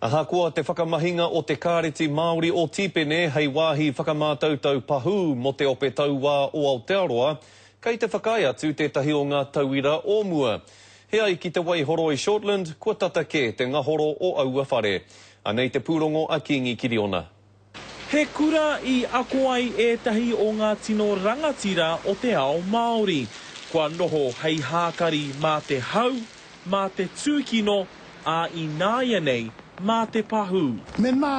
Ahakoa te whakamahinga o te Kāreti Māori o Tīpene hei wāhi whakamātautau pahū mō te Ope Tauā o Aotearoa, kei te whakaae atu tētahi o ngā tauira o mua. He ai ki te Waihoroi Shortland, kua tata kē te ngahoro o aua whare. Anei te pūrongo a Kīngi Kiriona. He kura i ako ai ētahi o ngā tino rangatira o te ao Māori. Kua noho hei hākari mā te hau, mā te tūkino, ā ināianei, mā te pahū. Mēnā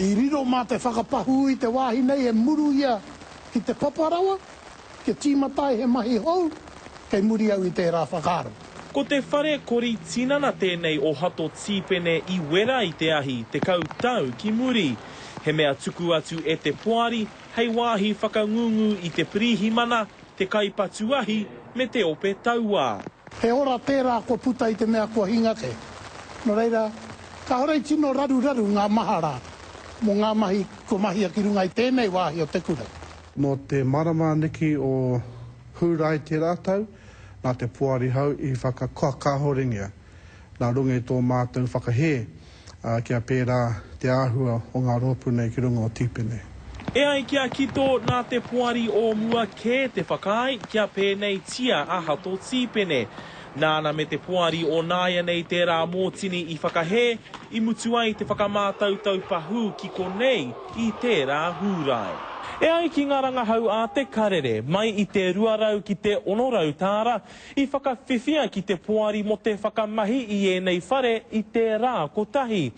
i riro mā te whakapahū i te wāhi nei e muru ia ki te papa rawa, Kia tīmata ai he mahi hou, kei muri au i tērā whakaaro. Ko te whare kori tinana tēnei o Hato Tīpene i wera i te ahi 10 tau ki muri. He mea tuku atu e te poari hei wāhi whakangungu i te pirihimana, te kaipatu ahi me te ope tauā. He ora tērā kua puta i te mea kua hinga kē. Nō reira, kāore i tino raruraru ngā mahara mō ngā mahi kua mahia ki runga i tēnei wāhi o te kura. Nō te marama niki o Hūrae tērā tau, nā te Poari hou i whakakāhorengia, nā runga i tō mātou whakahē kia pērā te āhua o ngā rōpū nei ki runga o Tīpene. E ai ki a Kito, nā te Poari o mua kē te whakaae kia pēneitia a Hato Tīpene. Nāna me te Poari o nāianei tērā mōtini i whakahē, i mutu ai te whakamātautau pahū ki konei i tērā Hūrae. E ai ki ngā rangahau a Te Karere, mai i te 200 ki te 600 tāra i whakawhiwhia ki te poari mō te whakamahi i ēnei whare i te rā kotahi.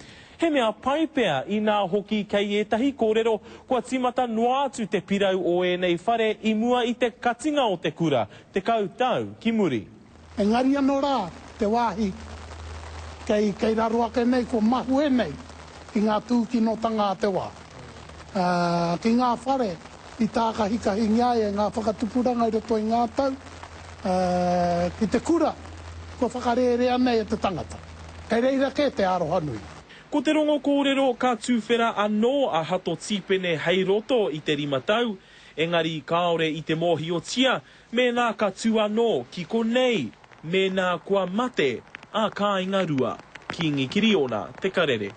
He mea pai pea, inā hoki kei ētahi kōrero kua tīmata noa atu te pirau o ēnei whare i mua i te katinga o te kura, 10 tau ki muri. Engari anō rā te wāhi kei, kei raro ake nei kua mahue nei ki ngā tūkinotanga a te wā, ā, ki ngā whare i tākahikahingia ai e ngā whakatupuranga i roto i ngā tau, ā, ki te kura kua whakarērea nei e te tangata. Kei reira kē te aroha nui. Ko te rongo kōrero ka tuwhera anō a Hato Tīpene hei roto i te rima tau, engari kāore i te mōhiotia Mēnā ka tū anō ki konei, mēnā kua mate a Kāingarua. Kīngi Kiriona Te Karere.